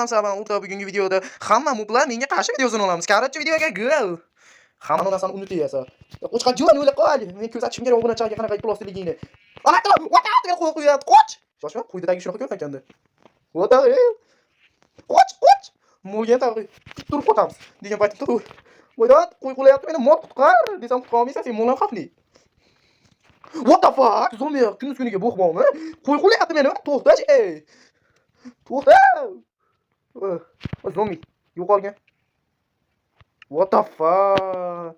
Salam ultra, bugungi videoda hamma moblar menga qarshi videosini olamiz. Короче, videoga go. Hamma narsani unutyapsan. Qo'chqorjon, o'ylab qol. Men ko'rsatishim kerak obunachilarga qanaqa iflosligingni. Ana, what the qo'y qo'yapti. Qoch. Shoshma, quyida tagi shunaqa ko'rgan. What the hell? Qoch, qoch. Molga tag'i turib qotamiz degan paytimda o'ylayapti, qo'y qo'layapti meni, mol qutqar desam qutqara olmaysan, sen mol ham xavfli. What the fuck? Zombi kunduz kuniga bo'q bormi? Qo'y qo'layapti meni. To'xtash, ey. To'xta. Zombi yo'qolgan. What the fuck?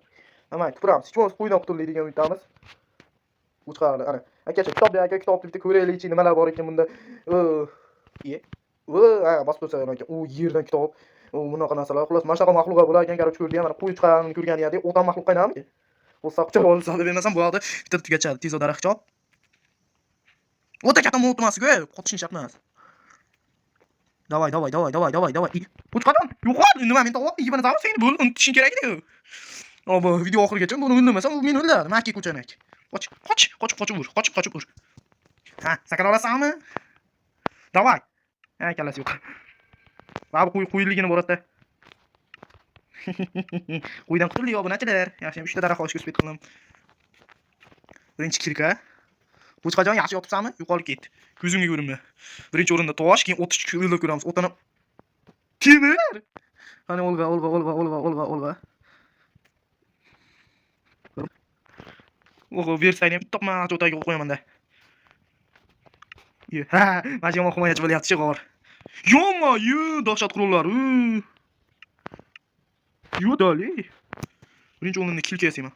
Nima, tupuramiz. Hech bo'lmasa qo'ydan qutuldik degan umiddamiz. O'chqardi, ana. Akacha, kitob aka, kitobni bitta ko'raylikchi, nimalar bor ekan bunda. Iye. Ha, bosib tursa ekan. U yerdan kitob, u bunaqa narsalar. Xullas, mana shunaqa maxluqlar bo'lar ekan, короче, ko'rdik. Mana qo'y chiqqanini ko'rgan edik. O'tan maxluq qaynamiki? Bo'lsa, quchab olsa deb emasam, bu yoqda bitta tugachadi. Tez daraxt chop. O'ta katta mol emas-ku, qotishing shart emas. Давай, давай, давай, давай, давай, давай. Qo'chqorjon, yo'qol. Nima, men tog'oq yig'ib seni bo'ldi, unutishing kerak edi. Obo, video oxirigacha buni o'ldirmasam, u meni o'ldiradi. Maki ko'chanak. Qoch, qoch, qochib, qochib ur, qochib, qochib ur. Ha, sakra olasanmi? Давай. Ha, kallasi yo'q. Va bu qo'y qo'yligini boradida. Qo'ydan qutuldik, obunachilar. Yaxshi, 3 ta daraxt olishga успеть qildim. Birinchi кирка. Qo'chqorjon, yaxshi yotibsanmi? Yo'qolib ket. Ko'zimga ko'rinma. Birinchi o'rinda tosh, keyin o'tish o'ylab ko'ramiz. O'tani temir. Qani, olg'a, olg'a, olg'a, olg'a, olg'a, olg'a. O'g'il bersang ham bitta cho'tagiga qo'yib qo'yaman-da. Ha, mana shu yomon himoyachi bo'lyapti, chig'or. Yoma, yu, dahshat qurollar. Yu, dali. Birinchi o'rinda кирка yasayman.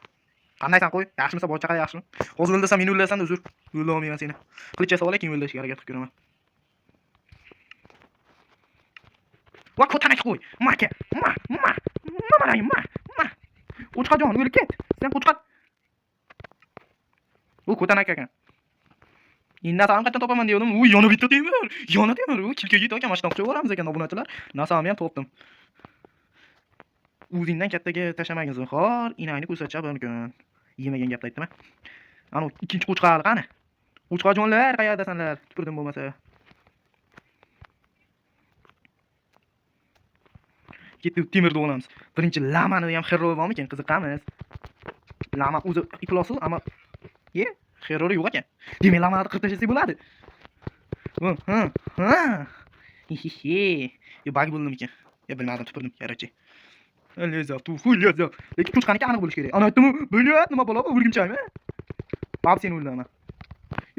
Qandaysan, qo'y? Yaxshimisan, bola chaqa yaxshimi? Hozir o'ldirsam meni o'ldirsan, uzr. O'lda olmayman seni. Qilich yasab olay, keyin o'ldirishga harakat qilib ko'raman. Va ko'tanak qo'y. Maka, ma, ma, ma, ma, ma, ma. Qo'chqorjon, o'lib ket. Sen qo'chqor. U ko'tanak ekan. Endi nasamni qayerdan topaman degandim. U yana bitta temir. Yana temir. U кирка ga ekan, mana shundan qo'yib yuboramiz ekan, obunachilar. Nasamni ham topdim. O'zingdan kattaga tashlamagin zinhor, inangni ko'rsatcha bir kun. Yemagan gapni aytdim. Ana ikkinchi qo'chqor qani? Qo'chqorjonlar, qayerdasanlar? Tupurdim bo'lmasa. Ketdi, temirni olamiz. Birinchi lamani ham xerrovi bormikan, qiziqamiz. Lama o'zi iflosi, ammo ye, xerrori yo'q ekan. Demak, lamani qirib tashlasak bo'ladi. Ha, ha. Hihihi. Yo, баг bo'ldimikan? Yo, bilmadim, tupurdim, короче. Leza, tu, leza. Lekin cho'chqaniki aniq bo'lishi kerak. Ana aytdim-u, блядь, nima balo bu, o'rgimchakmi? Bab seni o'ldiraman.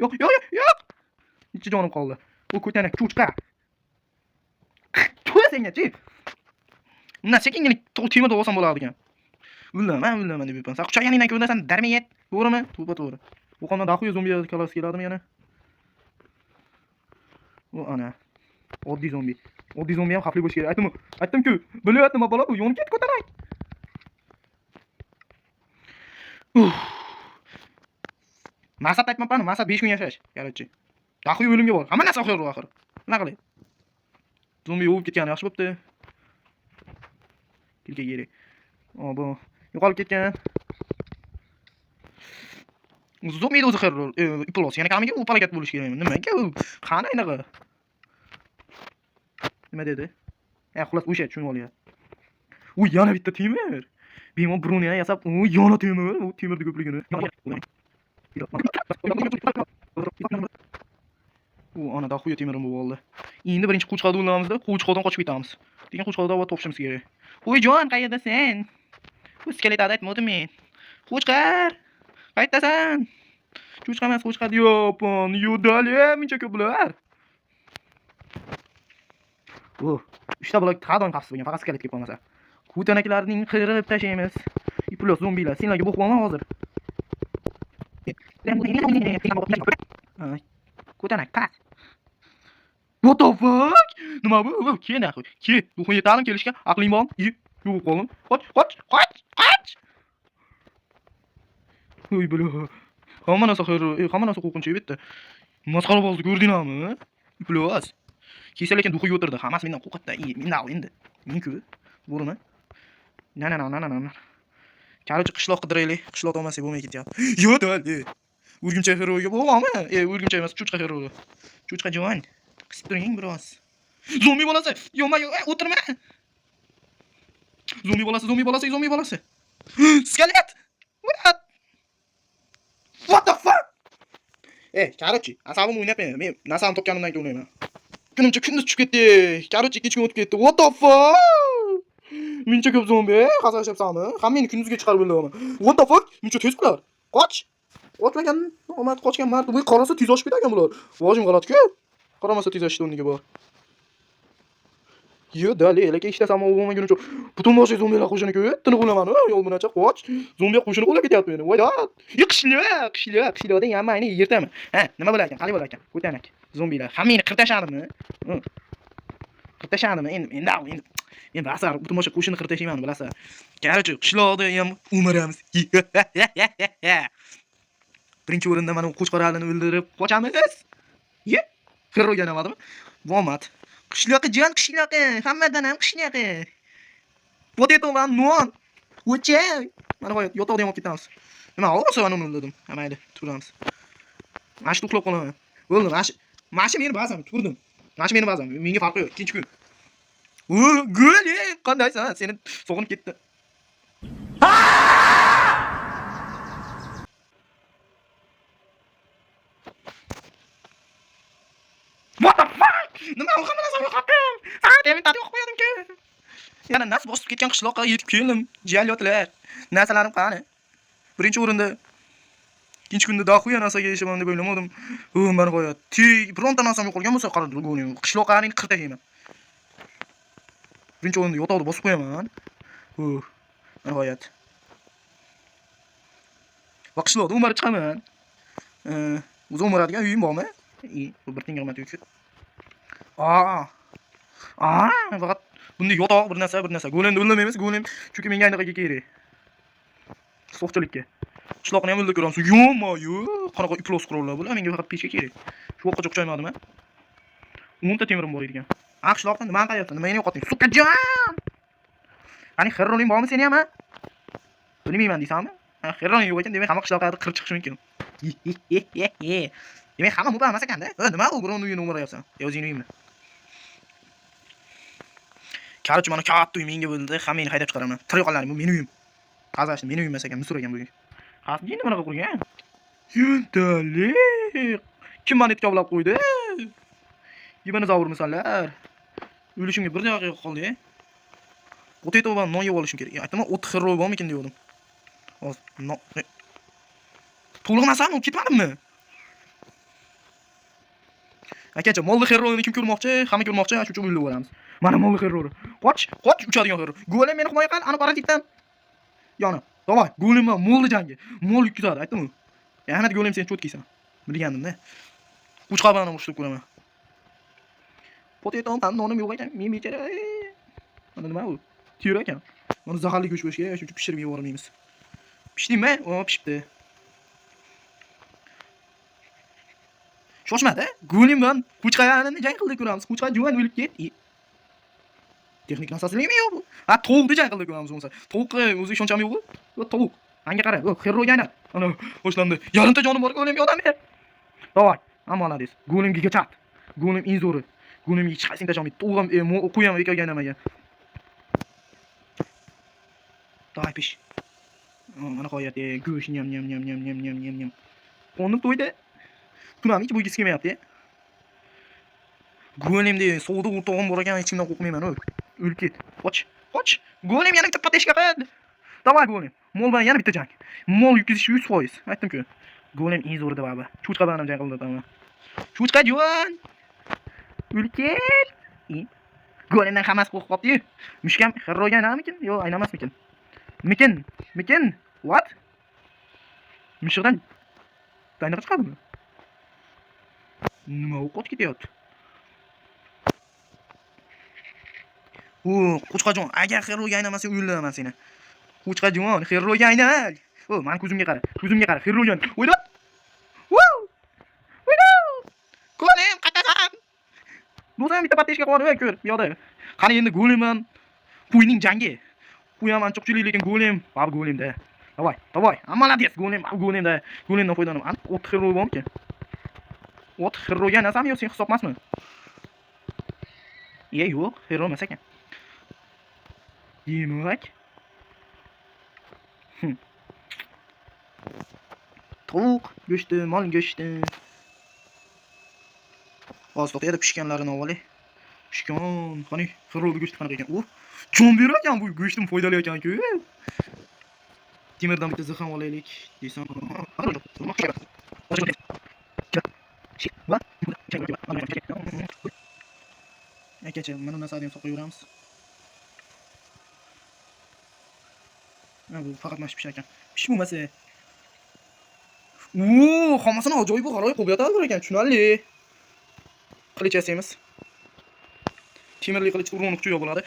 Yo'q, yo'q, yo'q, yo'q. Necha jonim qoldi? U ko'tanak cho'chqa. Tuya senga-chi. Undan sekingina temir olsam bo'lardi ekan. O'ldirman, o'ldirman deb yuribman. Sen quchganingdan keyin o'ldirsan, darma yet. To'g'rimi? To'g'ri, to'g'ri. O'qondan dahuya zombi kallasi keladimi yana? U ana. Oddiy zombi. Oddiy zombi ham xavfli bo'lishi kerak. Aytdim-ku, aytdim-ku. Блядь, nima balo bu? Yonib ket, ko'tanak. Maqsad aytmabman, maqsad 5 kun yashash. Короче. Dahuya o'limga bor. Hamma narsa oxiri axir. Nima qilay? Zombi yo'q ketgani yaxshi bo'pti. Кирка kerak. O, bu yo'qolib ketgan. Zombini o'zi xir, iflos. Yana kamiga u palakat bo'lishi kerak. Nimaga u? Qani anaqa? Nima dedi? Xullas o'sha tushunib olyapti. U yana bitta temir. Bemalol броня yasab, u yana temir, u temirni ko'pligini. U ana dahuya temirim bo'lib oldi. Endi birinchi qo'chqorni o'ldiramizda, qo'chqordan qochib ketamiz. Degan qo'chqorni avval topishimiz kerak. Qo'yjon, qayerdasan? Bu skeletni aytmadim men. Qo'chqor! Qayerdasan? Cho'chqa emas, qo'chqor. Yopon, yudali, muncha ko'p bular. U, 3 ta blok har doim xavfsiz bo'lgan, faqat skelet kelib qolmasa. Ko'tanaklarning qirib tashlaymiz. Iflos zombilar, senlarga bo'q bormi hozir? Ko'tanak, pas. What the fuck? Nima bu? Bu ke naxu. Ke, ruhing yetadimi kelishga? Aqling bormi? Ye, yo'q qo'lim. Qoch, qoch, qoch, qoch. Voy бля. Hamma narsa xayr, hamma narsa qo'rqinchli bitta. Masxara bo'ldi, ko'rdinglarmi? Iflos. Kelsa lekin дух iga o'tirdi. Hammasi mendan qo'rqadi. Mendan endi. Men-ku. To'g'rimi? Na na na na na na. Короче, qishloq qidiraylik. Qishloq topmasak bo'lmay ketyapti. Yo, dali. O'rgimchak xeroyiga bo'ladimi? O'rgimchak emas, cho'chqa xeroyi. Cho'chqa juvon. Qisib turing biroz. Zombi bolasi. Yo'ma, yo'q, o'tirma. Zombi bolasi, zombi bolasi, zombi bolasi. Skelet. What? What the fuck? Короче, asabim o'ynatmayman. Men narsamni topganimdan keyin o'ynayman. Kunimcha kunduz tushib ketdi. Короче, ikkinchi kun o'tib ketdi. What the fuck? Muncha ko'p zombi, hazillashyapsanmi? Hammangni kunduzga chiqarib o'ldiryapman. What the fuck? Muncha tez bular. Qoch. Qochmagan, omad qochgan mard. Bu qarasa tez oshib ketgan bular. Vojim g'alati-ku. Qaramasa tez oshishdi o'rniga bor. Yo, dali, lekin ishlasam bo'lmagunicha butun boshli zombilar qo'shini-ku. Tiniq o'laman, yo'l bunacha qoch. Zombi qo'shini qo'llab ketyapti meni. Voy dod. Qishloq, qishloq, qishloqda hammayni yirtaman. Ha, nima bo'lar ekan? Qalay bo'lar ekan? Ko'tanak. Zombilar hammangni qirtashadimi? Qirtashadimi? Endi endi endi endi asar butun boshli qo'shini qirtashayman, bilasan. Короче, qishloqda ham o'maramiz. Birinchi o'rinda mana qo'chqoralini o'ldirib qochamiz. Ye? Xirroga namadimi? Omad. Qishloqi jon qishloqi, hammadan ham qishloqi. Potato va non. O'cha. Mana qo'y, yotoqda ham olib ketamiz. Nima, olsa mana uni o'ldirdim. Ha, mayli, turamiz. Mana shu uxlab qolaman. Bo'ldi, mana shu meni bazam, turdim. Mana shu meni bazam, menga farqi yo'q. Ikkinchi kun. U, gul, qandaysan? Seni sog'inib ketdi. What the fuck? Nima u hamma narsani yo'qotdim. Faqat inventarni yo'q qo'yadimku. Yana nas bosib ketgan qishloqqa yetib keldim. Jallotlar. Narsalarim qani? Birinchi o'rinda ikkinchi kunda дохуя narsaga erishaman deb o'ylamadim. U mana qo'yadi. Tek bironta narsam yo'qolgan bo'lsa, qara, qishloqlarni qirtayman. Birinchi o'rinda yotoqni bosib qo'yaman. Nihoyat. Va qishloqda o'marib chiqaman. O'zi o'maradigan uyim bormi? Bu bir tinga qimmat uy. Aa, faqat bunda yotoq bir narsa, bir narsa. Go'limni o'ldirmaymiz, go'lim chunki menga anaqaga kerak. So'qchilikka. Qishloqni ham o'ldirib ko'ramiz. Yo'ma-yo, qanaqa iflos qurollar bular, menga faqat pechka kerak. Shu vaqtgacha o'xshaymadimi? 10 ta temirim bor ekan. A, qishloqda nimani qilyapsan? Nimani yo'qotding? Sukajon! Qani xirroning bormi seni ham, ha? Bilmayman deysanmi? Ha, xirroning yo'q ekan, demak hamma qishloqlarda qirib chiqishi mumkin. Demak hamma mupa emas ekanda. Nima u birovning uyini o'marayapsan? Yo, o'zingning uyingmi? Короче, mana katta uy menga bo'ldi. Hammangni haydab chiqaraman. Tirik qolaring, bu meni uyim. Qazashni meni uyim emas ekan, musor ekan bu uy. Qasdin nima qurgan? Yuntalik. Kim mani itga qo'ydi? Yemani zavurmisanlar. O'lishimga bir daqiqa qoldi. Potato va non yeb olishim kerak. Aytaman, o't xirro bormikin degandim. Hozir non to'liq narsani olib ketmadimmi? Akacha, molli xirroni kim ko'rmoqchi? Hamma ko'rmoqchi, shu uchun o'ylab yuboramiz. Mana molli xirrori. Qoch, qoch, uchadigan xirro. Golem meni himoya qil, ana parazitdan. Yoni. Давай, golem bilan molli jangi. Mol yutadi, aytdim-ku. Ahmad golem sen cho'tkiysan. Bilgandim-da. Qo'chqor bilan urishib ko'raman. Potato ham nonim yo'q ekan, men bechara. Mana nima u? Teri ekan. Mana zaharli go'sht bo'lishi kerak, shuning uchun pishirib yubormaymiz. Pishdingmi? O, pishibdi. Shoshmadi. Golem bilan qo'chqorni jang qildi ko'ramiz. Qo'chqor juvan o'lib ketdi. Texnik narsasiligimi yo'q bu? Ha, tovuqni jang qildi ko'ramiz bo'lmasa. Tovuqqa o'zi ishoncham yo'q-ku. Bu tovuq. Manga qara, u xirroga aynan. Ana boshlandi. Yarimta jonim bor, golem yordam ber. Давай, молодец. Golem gigachat. Golem eng zo'ri. Golem hech qaysini tashlolmaydi. Tovuq ham, qo'y ham bekorga aynamagan. Давай, pish. Mana nihoyat, go'sht nyam nyam nyam nyam nyam nyam nyam nyam. Qo'nim to'ydi. Tunam hech bo'lgisi kelmayapti. Golemda sodiq o'rtog'im bor ekan, hech kimdan qo'rqmayman, O'lib ket. Qoch, qoch. Golem yana bitta pateshka qil. Давай, golem. Mol bilan yana bitta jang. Mol yutkazish 100%. Aytdim-ku. Golem eng zo'ri deb. Cho'chqa bilan ham jang qildi tamam. Cho'chqa juvon. O'lib ket. Golemdan hammasi qo'rqib qolibdi-yu. Mushuk ham xirroga aylanarmikin? Yo'q, aylanmasmikin? Mikin? Mikin? What? Mushukdan taynaqa chiqadimi? Nima u qochib ketyapti? U qo'chqorjon, agar xirroga aylanmasang o'ldiraman seni. Qo'chqorjon, xirroga aylan. O, mani ko'zimga qara. Ko'zimga qara, xirroga. O'yla. Woo! O'yla! Golem, qaytasan. Do'stim bitta pateshka qo'yib ko'r, bu yoqda. Qani endi golem bilan qo'yning jangi. Qo'y ham ancha kuchli, lekin golem, baribir golemda. Давай, давай. Молодец, golem, golemda. Golemdan foydalanaman. Aniq o't xirro bormikan? O't xirroga aylansam yo sen hisob emasmi? Iye, yo'q, xero emas ekan. Demak. Tovuq go'shti, mol go'shti. Hozir to'xtaydi, pishganlarini olay. Pishgan, qani, xirroli go'shti qanaqa ekan? U jon berar ekan bu go'shtim, foydali ekan-ku. Temirdan bitta zix ham olaylik desam. Akacha, mana narsani ham solib qo'yaveramiz. Ha, bu faqat mana shu pishar ekan. Pish bo'lmasa. Oo, hammasini ajoyib g'aroyib qilib yotadi ekan, tushunarli. Qilich yasaymiz. Temirli qilich urg'uni kuchi yo'q bo'ladi.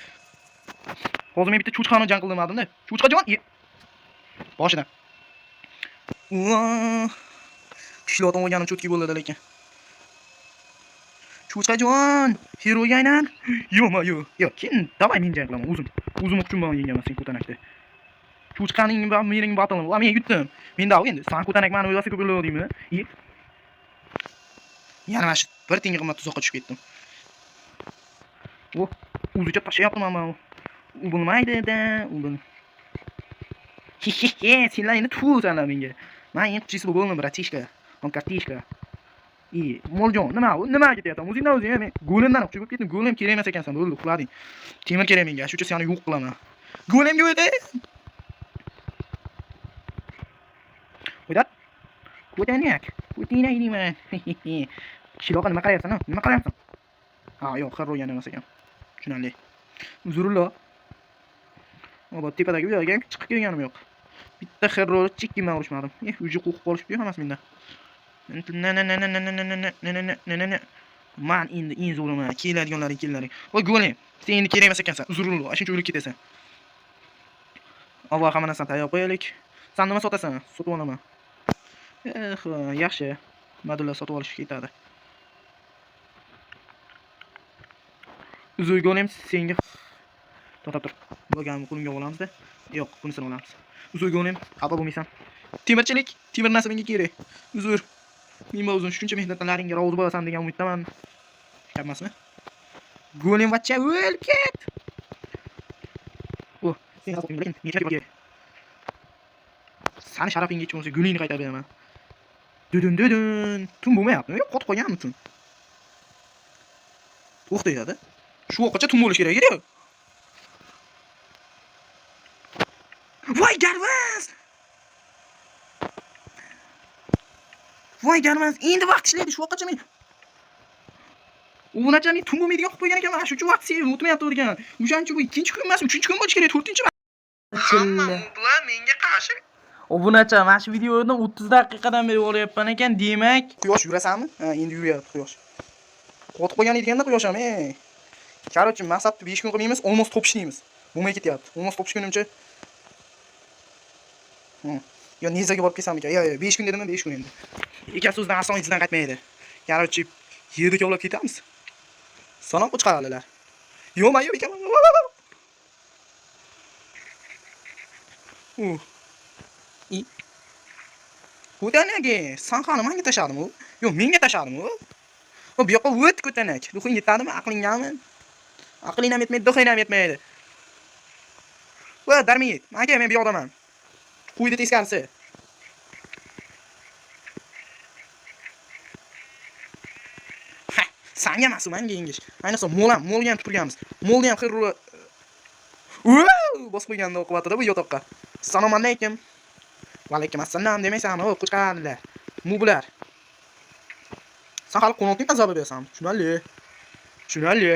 Hozir men bitta cho'chqani jang qildim-da. Cho'chqajon, boshidan. Qishloqdan olganim cho'tki bo'ladi lekin. Cho'chqajon, heroga aynan. Yo'q, yo'q. Yo'q, keyin давай men jang qilaman o'zim. O'zim uchun men yengaman sen ko'tanakda. Cho'chqaning va mening batilim. Va men yutdim. Menda endi san ko'tanak mani o'ylasa ko'p o'yladingmi? Yana mana shu bir tenga qimmat tuzoqqa tushib ketdim. O, o'zicha tashlayapman mana. U bo'lmaydi-da, u bil. He-he-he, senlar endi tufusanlar menga. Men endi kuchisi bo'ldim, братишка. Он картишка. И, moljon, nima u? Nima ketyapsan? O'zingdan o'zing men go'limdan kuchi bo'lib ketdim. Go'lim kerak emas ekansan, bo'ldi, uxlading. Temir kerak menga, shucha seni yo'q qilaman. Go'limga o'te. O'ydat. Ko'tanak. Ko'tanak deyman. Qishloqqa nima qarayapsan, nima qarayapsan? Ha, yo'q, xir ro'yan emas ekan. Tushunarli. Uzrullo. Obod tepadagi uylarga ham chiqib kelganim yo'q. Bitta xirroni chekkiman urushmadim. Uji qo'rqib qolishibdi hammasi mendan. Man endi eng zo'riman. Keladiganlaring kellaring. Voy go'lim, sen endi kerak emas ekansan. Uzrullo, shuncha o'lib ketasan. Avval hamma narsani tayyor qo'yaylik. San nima sotasan? Sotib olaman. Yaxshi. Nimadirlar sotib olish ketadi. Uzr go'lim, senga to'xtab tur. Bo'lganini qo'limga olamizda. Yo'q, bunisini olamiz. Uzr go'lim, xafa bo'lmaysan. Temirchilik, temir narsa menga kerak. Uzr. Men o'zim shuncha mehnatlaringga rozi bo'lasan degan umiddaman. Emasmi? Go'lim vachcha o'lib ket. O, sen sani sharafingga hech bo'lmasa gulingni qaytarib beraman. Dudun dudun. Tun bo'lmayaptimi? Yo'q, qotib qolganmi tun? To'xtayadi. Shu vaqtgacha tun bo'lishi kerak edi. Voy garvaz! Voy garvaz, endi vaqt ishlaydi shu vaqtgacha men. Unacha men tun bo'lmaydigan qilib qo'ygan ekanman. Shu vaqt sevib o'tmayapti degan. O'shancha bu ikkinchi kun emas, uchinchi kun bo'lishi kerak, to'rtinchi. Hamma bular menga qarshi. Obunachi, mana shu videoni 30 daqiqadan beri olyapman ekan, demak, quyosh yurasanmi? Ha, endi yuryapti quyosh. Qotib qo'ygan edganda quyosh ham, ey. Короче, maqsadni 5 kun qilmaymiz, olmos topishlaymiz. Bo'lmay ketyapti. Olmos topishgunimcha yo nezaga borib kelsammikan? Yo, yo, 5 kun dedimmi? 5 kun endi. Ikki so'zdan ason izidan qaytmaydi. Короче, yerda kovlab ketamiz. Salom qo'chqoralilar. Yo'q, men yo'q ekanman. I. Ko'tanagi, san hali menga tashladimi u? Yo'q, menga tashladimi u? O, bu yoqqa o't ko'tanak. Ruhing yetadimi, aqlingami? Aqling ham yetmaydi, ruhing ham yetmaydi. Va, darmiyet. Aka, men bu yoqdaman. Qo'ydi teskarisi. Ha, sanga emas u, menga yengish. Ayniqsa mol ham, molga ham tupurganmiz. Molni ham xir bosib qo'yganda oqibatida bu yotoqqa. Assalomu alaykum. Va alaykum assalom demaysanmi? O, qo'chqorlar. Mu bular. San hali qo'noqning azobi berasan. Tushunarli. Tushunarli.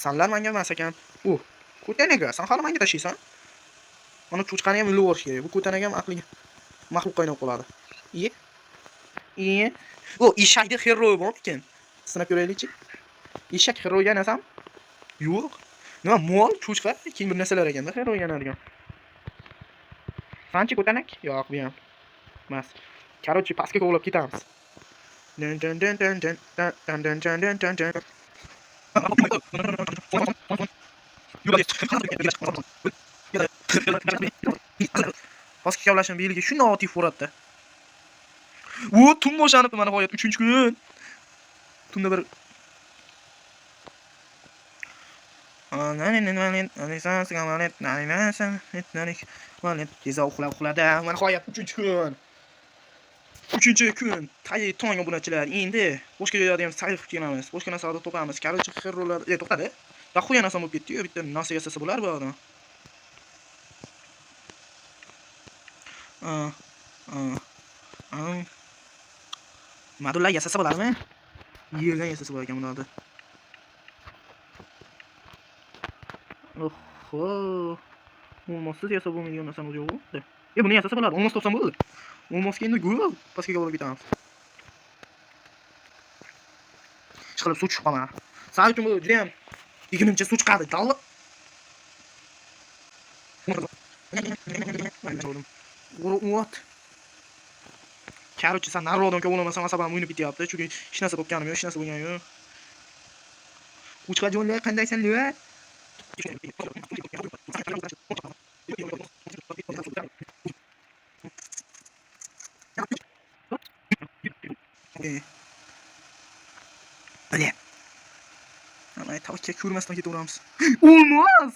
Sanlar menga emas ekan. U, ko'tanaga, san hali menga tashiysan. Mana cho'chqani ham ulib yuborish kerak. Bu ko'tanaga ham aqliga maxluqqa aylanib qoladi. Iye. Iye. O, eshakni xerrovi bormikan? Sinab ko'raylikchi. Eshak xerroviga aylansam? Yo'q. Nima, mol, cho'chqa, keyin bir narsalar ekanda xerroviga aylanadigan. Sanchi ko'tanak? Yo'q, bu ham emas. Короче, pastga kovlab ketamiz. Dun dun dun dun dun dun dun dun dun dun dun. Pastga kovlashim belgi shundoq otif uradida. U tun boshlanibdi mana nihoyat 3-kun. Tunda bir Tezroq uxla, uxlada. Mana nihoyat 3-kun. 3-kun. Tayi tong obunachilar. Endi boshqa joylarda ham sayr qilib kelamiz. Boshqa narsalarni topamiz. Короче, xirrolar, to'xtadi. Daxuya narsa bo'lib ketdi-yu, bitta narsa yasasa bo'lar bu yerda. Madullar yasasa bo'ladimi? Yerdan yasasa bo'lar ekan bularni. Oho. Olmossiz yasab bo'lmaydigan narsani o'zi yo'q. Buni yasasa bo'ladi. Olmos topsam bo'ldi. Olmosga endi go'l pastga olib ketamiz. Chiqilib suv tushib qolma. San uchun bu juda ham degunimcha suv chiqadi. Dalla. What? Короче, san nariroqdan ko'p o'lamasam asabam o'ynab ketyapti. Chunki hech narsa topganim yo'q, hech narsa bo'lgani yo'q. Qo'chqajonlar, qandaysanlar? Bile. Ana tavakka ko'rmasdan ketaveramiz. Olmos!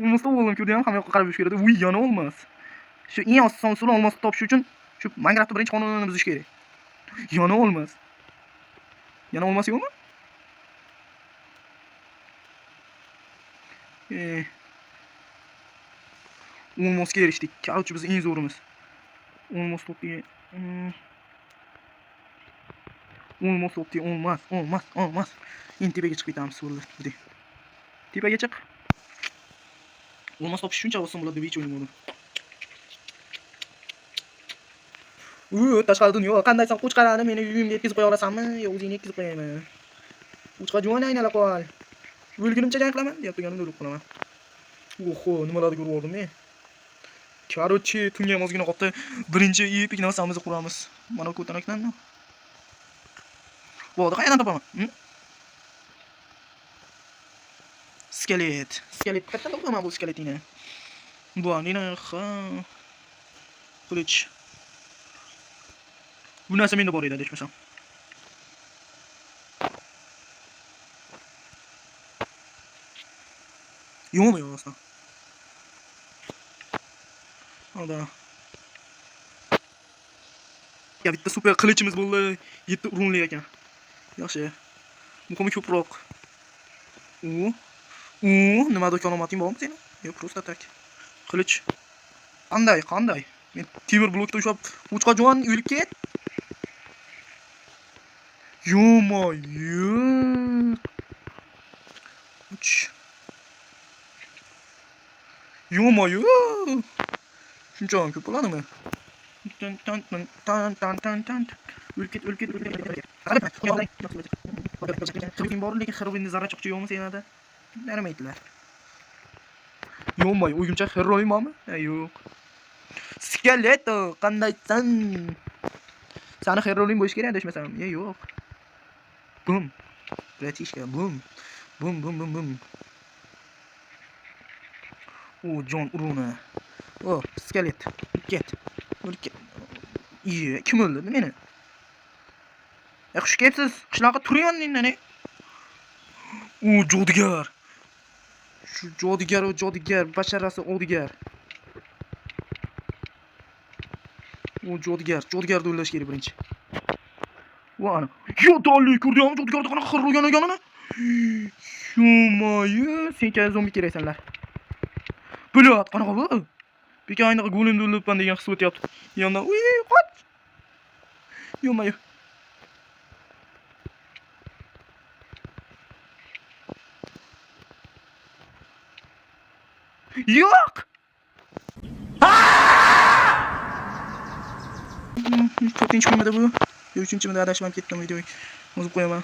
Olmosda o'g'lim ko'rdi ham hamma yoqqa qarab yurish kerak. Uy, yana olmos. Shu eng oson usuli olmos topish uchun shu Minecraftda birinchi qonunini buzish kerak. Yana olmos. Yana olmos yo'qmi? Olmosga erishdik. Короче, biz eng zo'rimiz. Olmos topdik. Olmos topdik. Olmos, olmos, olmos. Endi tepaga chiqib ketamiz bo'ldi. Tepaga chiq. Olmos topish shuncha oson bo'ladi deb hech o'ylamadim. Tashqari dunyo. Qandaysan qo'chqarani meni uyimga yetkazib qo'ya olasanmi? Yo, o'zingni yetkazib qo'yaymi? Qo'chqar juvon aynala qol. O'lgunimcha jang qilaman, deb turganimda o'lib qolaman. Oho, nimalarni ko'rib oldim men. Короче, tunga ham ozgina qolibdi. Birinchi epik narsamizni quramiz. Mana ko'tanakdan. Bo'ldi, qayerdan topaman? Skelet. Skelet qayerdan topaman bu skeletini? Bu nima? Ha. Qilich. Bu narsa menda bor edi, adashmasam. Yo'qmi yo'q aslida? Alda. Ya bitta super qilichimiz bo'ldi. 7 urunli ekan. Yaxshi. Muhimi ko'proq. U. U nimadir kalomating bormi seni? Yo'q, просто так. Qilich. Qanday, qanday? Men temir blokda ushlab qo'chqajon o'lib ket. Ё-моё! Uch. Ё-моё! Shuncha ham ko'p bo'ladimi? Tan tan tan tan tan tan tan. O'lib ket, o'lib ket, o'lib ket. Bor, lekin Heroinni zarra choqchi yo'qmi senada? Narimaydilar. Yo'qmi, o'yimcha heroin bormi? Yo'q. Skeleto, qandaysan? Sani heroin bo'lish kerak adashmasam. Yo'q. Bum. Bratishka, bum. Bum bum bum bum. O, jon uruni. O, skelet. Ket. O'lib ket. Iye, kim o'ldirdi meni? Xush kelibsiz. Qishloqqa turing o'rningdan, O, jodugar. Shu jodugar, o jodugar, basharasi odigar. O jodugar, jodugarni o'llash kerak birinchi. Va ana. Yo, dolli ko'rdingmi jodugarni qanaqa xir urgan ekanini? Ё-моё, sen kabi zombi keraksanlar. Блядь, qanaqa bu? Beka aynaqa golemni o'ldiribman degan his o'tyapti. Yondan, uy, qoch. Ё-моё. Yo'q! To'rtinchi kunmidi bu? Yo, uchinchimida adashib ham ketdim videoga. Yozib qo'yaman.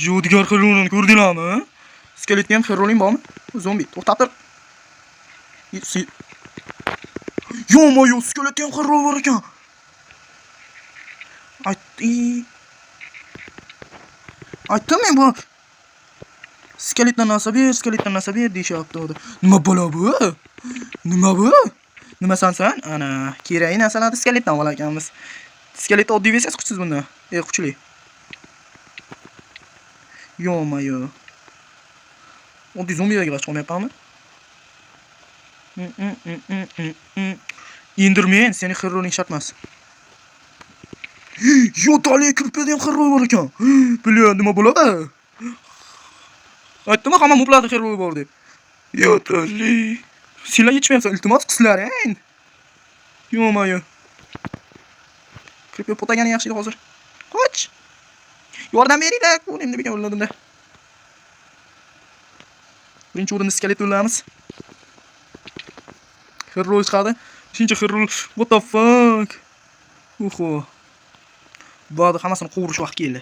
Jodugar Heroinni ko'rdinglarmi? Skeletni ham Heroin bormi? Zombi, to'xtab tur. Ё-моё, skeletni ham Heroin bor ekan. Aytdim men bu skeletdan narsa ber, skeletdan narsa ber deyishyapti hozir. Nima balo bu? Nima bu? Nima san? Ana, kerakli narsalarni skeletdan olar ekanmiz. Skelet oddiy versiya kuchsiz bundan. Kuchli. Ё-моё. Oddiy zombilarga qarshi chiqolmayapmanmi? Enderman, seni xirroning shart emas. Yo, tale kirpida ham xirroy bor ekan. Бля, nima bo'ladi? Aytdim-ku, hamma moblarda xirroy bor deb. Yo, tale. Senlar yetishmayapsan, iltimos qizlaring. Ё-моё. Creeper potagani yaxshi edi hozir. Qoch. Yordam beringlar. Endi bekor o'ldim-da. Birinchi o'rinda skelet o'lamiz. Xirroy chiqadi. Shuncha xirroy. What the fuck? Uhu. Bularni hammasini qovurish vaqti keldi.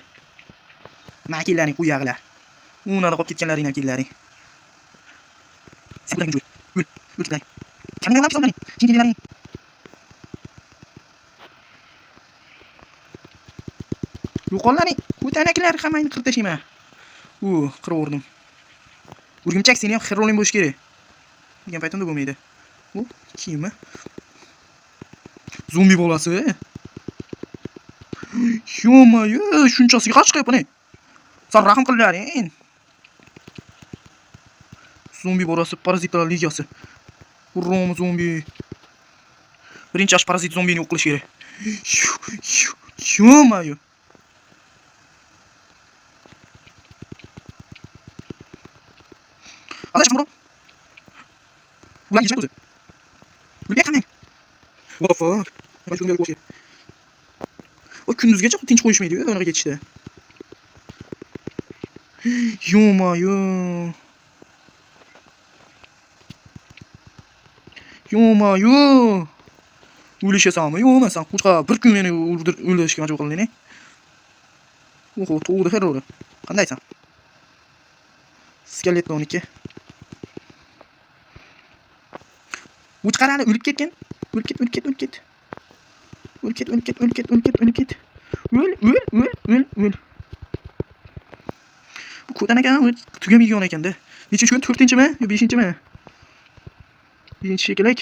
Makillaring quyag'lar. Unada qolib ketganlaring ham kellaring. Sen o'l. O'l. O'l. Kamera. Yo'qollaring. Ko'tanaklar hammangni qirib tashlayman. U, qirib urdim. O'rgimchak seni ham xirroling bo'lishi kerak. Degan paytimda bo'lmaydi. U kiyimi. Zombi bolasi. Ё-моё, shunchasiga qarshi chiqyapman. San rahm qillaring. Zombi bolasi, parazitlar ligasi. Urrom zombi. Birinchi ash parazit zombini yo'q qilish kerak. Ё-моё. Adash bro. Ular yechmaydi o'zi. O'lib qanday? What the fuck? Nima shunga qo'shib. O kunduzgacha tinch qo'yishmaydi-yu, unaqa ketishdi. Ё-моё. Ё-моё. O'lishasanmi? Yo'qmi sen? Qo'chqa bir kun meni o'ldirishga majbur qilding. Oho, tug'di xerrori. Qandaysan? Skeletniki. Uch qarani o'lib ketgan. O'lib ket, o'lib ket, o'lib ket. O'lib ket, o'lib ket, o'lib ket, o'lib ket, o'lib ket. O'l, o'l, o'l, o'l, o'l. Bu ko'tan ekan, tugamaydigan ekanda. Nechinchi kun? 4-inchimi yo 5-inchimi? 5-inchi shekilli.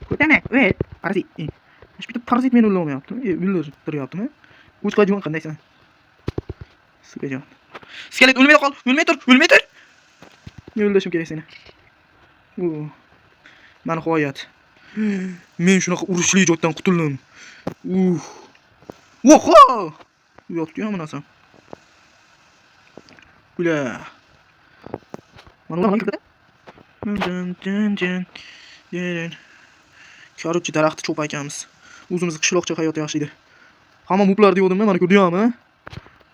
Ko'tana, o'l, parazit. Shu bitta parazit meni o'ldirmayaptimi? O'ldiryaptimi? O'chqajon qandaysan? Sukajon. Skelet o'lmay qol, o'lmay tur, o'lmay tur. Men o'ldirishim kerak seni. Mana nihoyat. Men shunaqa urushli joydan qutuldim. Oho! Yotdi-yu bu narsa. Ular. Mana ular kirdi. Короче, daraxtni cho'paykanmiz. O'zimizni qishloqcha hayot yaxshi edi. Hamma moblar deyordimmi, mana ko'rdingmi?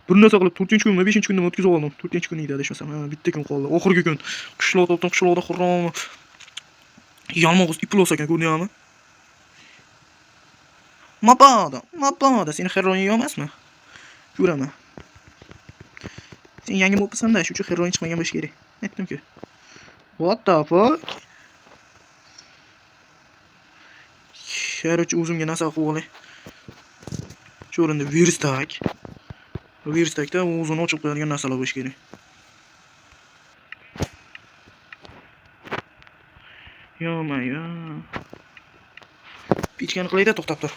Bir narsa qilib 4-kunmi, 5-kunni o'tkazib oldim. 4-kun edi adashmasam. Ha, bitta kun qoldi. Oxirgi kun. Qishloq topdim, qishloqda xurrom. Yalmog'iz iplos ekan, ko'rdingmi? Mabodo, mabodo, seni xerroing yo'q emasmi? Ko'raman. Sen yangi mobsan-da, shu uchun xerroing chiqmagan bo'lishi kerak. Aytdim-ku. What the fuck? Короче, o'zimga narsa qilib olay. Shu o'rinda verstak. Verstakda o'zini ochib qo'yadigan narsalar bo'lishi kerak. Yo-ma-yo. Pechkani qilayda, to'xtab tur.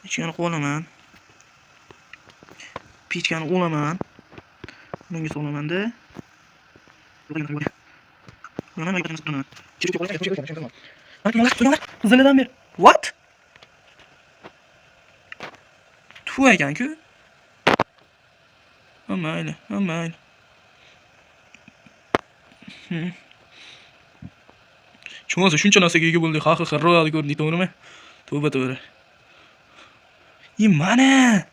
Pechkani qilib olaman. Pechkani olaman. Bunga solamanda. Qizilidan ber. What? Tufu ekan-ku. Mayli, mayli. Chumasa shuncha narsaga ega bo'ldik. Ha, ha, xirroyadi ko'rdik, to'g'rimi? Tavba, to'g'ri. I mana.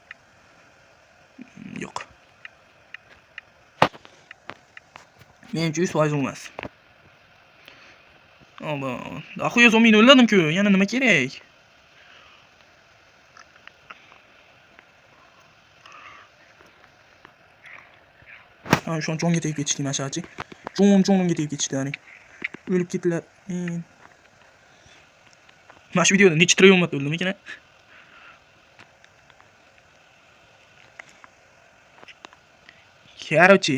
Yo'q. Menimcha 100% emas. Oba, axuya zombini o'ldirdim-ku, yana nima kerak? Ha, shu jonga tegib ketishdi mashachi. Jonimga tegib ketishdi, ya'ni. O'lib ketdilar. Mana shu videoda necha trillion marta o'ldim ekan? Короче.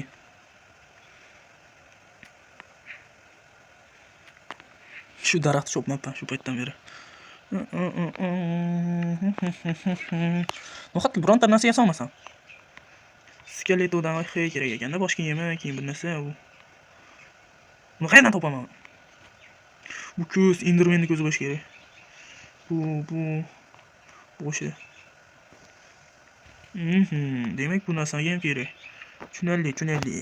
Shu daraxtni chopmabman shu paytdan beri. Nohaq bironta narsa yasaolmasam. Skeletodan hey kerak ekanda, boshqa yema, keyin bir narsa u. Buni qayerdan topaman? Bu ko'z, Endermanning ko'zi bo'lishi kerak. Bu boshi. Demak, bu narsaga ham kerak. Tushunarli, tushunarli.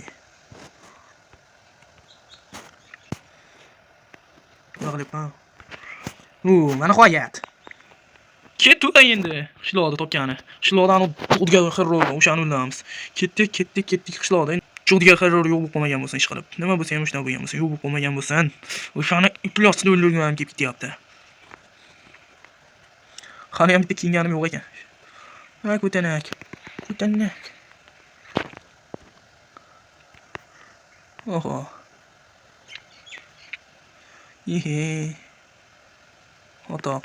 Nima qilyapman? U, mana nihoyat. Ketdi endi qishloqda topgani. Qishloqdan o'tgan xirror o'shani o'ldiramiz. Ketdik, ketdik, ketdik qishloqda. Cho'diga xirror yo'q bo'lib qolmagan bo'lsin ishqilib. Nima bo'lsa ham shunaqa bo'lgan bo'lsin, yo'q bo'lib qolmagan bo'lsin. O'shani iflosni o'ldirgim kelib ketyapti. Hali ham bitta kiyinganim yo'q ekan. Ha, ko'tanak. Ko'tanak. Oho. Ehe. Yotoq.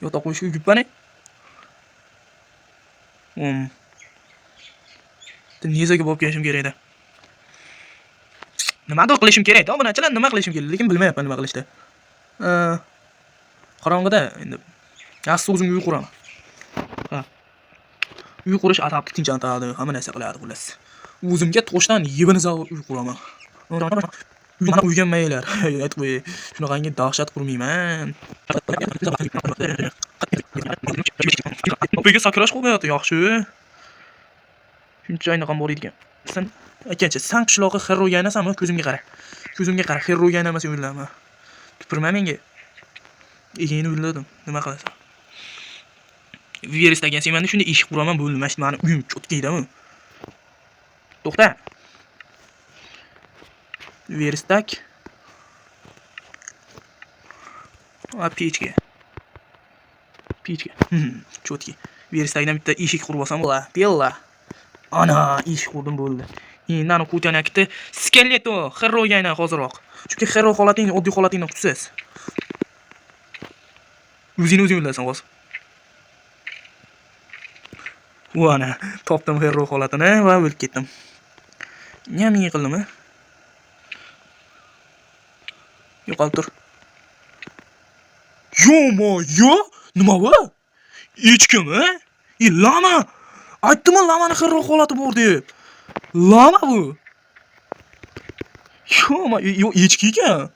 Yotoq qo'yishga guppani. Nezaga borib kelishim kerak edi. Nimadir qilishim kerak edi, obunachilar, nima qilishim kerak, lekin bilmayapman nima qilishni. Qorong'ida endi yaxshisi o'zimga uy quraman. Ha. Uy qurish atabni tinchlantiradi, hamma narsa qiladi xullas. O'zimga toshdan yebini zavod uy quraman. Mana uyga maylar. Aytib qo'yay, shunaqangi dahshat qurmayman. Tepaga sakrash qo'ymayapti, yaxshi. Shuncha ayni ham bor ekan. Sen aytgancha, san qishlog'i xirroga aynasanmi? Ko'zimga qara. Ko'zimga qara, xirroga aynamasang o'ldirma. Tupurma menga. Egangni o'ldirdim. Nima qilasan? Virus degan sen meni shunday eshik quraman, bo'ldi. Mana shu meni uyim cho'tkaydami? To'xta. Verstak. A, pechka. Pechka. Cho'tki. Verstakdan bitta eshik qurib olsam bo'ladi. Bella. Ana, eshik qurdim bo'ldi. Endi ana ko'tanakni skeleto xirroga aynan hozirroq. Chunki xirro holating oddiy holatingdan kuchsiz. O'zingni o'zing o'ldasan hozir. Ana, topdim xirro holatini va o'lib ketdim. Nima qildimi? Yo'qolib tur. Yo-mo-yo, nima bu? Echkimi? E, lama. Aytdim-ku, lamani xirro holati bor deb. Lama bu. Yo-ma, yo, echki ekan.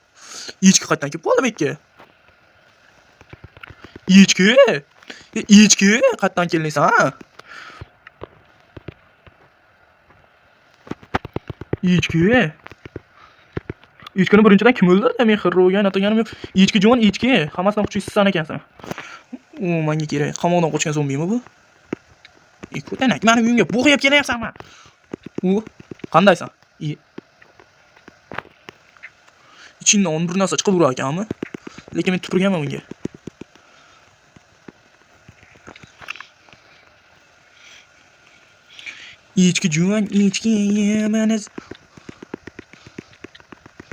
Echki qayerdan kelib qoldi bu yerga? Echki? E, echki qayerdan kelding sen? Echki. Echkini birinchidan kim o'ldirdi? Men xirroga aylantirganim yo'q. Echki jon, echki. Hammasidan kuchlisi san ekansan. U menga kerak. Qamoqdan qochgan zombimi bu? E, ko'tanak, meni uyimga bo'g'yab kelyapsanmi? U qandaysan? E. Ichingdan bir narsa chiqib urar ekanmi? Lekin men tupurganman bunga. Echki jon, echki yemaniz.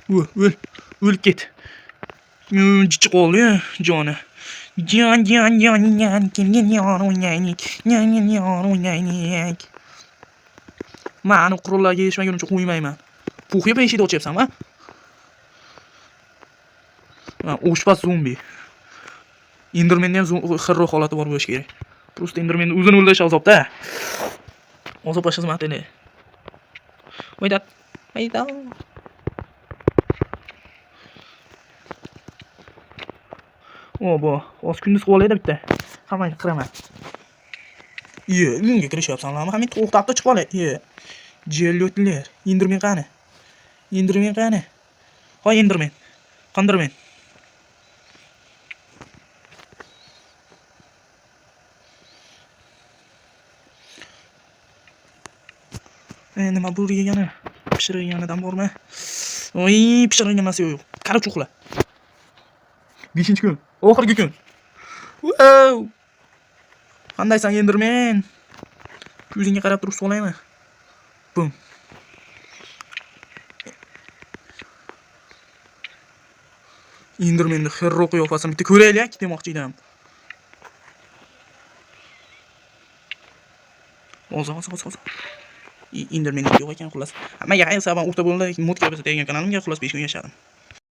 O'l, o'lib ket. Jichi qoldi joni. Jon, jon, jon, jon, kelgan yor o'ynaylik. Jon, jon, yor o'ynaylik. Mani qurollarga erishmagunimcha qo'ymayman. Puxya eshikni ochyapsanmi? Ha, oshpaz zombi. Endermenda ham xirro holati bor bo'lishi kerak. Просто Endermanni o'zini o'ldirish azobda. Azob xizmatini. Voydat. Voyda. O, bu. Hozir kunduz qilib olayda bitta. Hammangni qiraman. Iye, uyimga kirishyapsanlarmi? Hammang to'xtab chiqib olay. Iye. Jellotlar. Enderman qani? Enderman qani? Hoy Enderman. Qandirmen. Nima bu degani? Pishirilganidan bormi? Oy, pishirilgan narsa yo'q. Qara uxla. 5-kun. Oxirgi kun. Wow! Qandaysan Enderman? Ko'zingga qarab turib solaymi? Bum. Endermanni xirro qiyofasini bitta ko'raylik demoqchi edim. Hozir, hozir, hozir, hozir. Enderman yo'q ekan xullas. Hammaga xayr, sabab o'rta bo'ldi. Mod kabi degan kanalimga xullas 5 kun yashadim.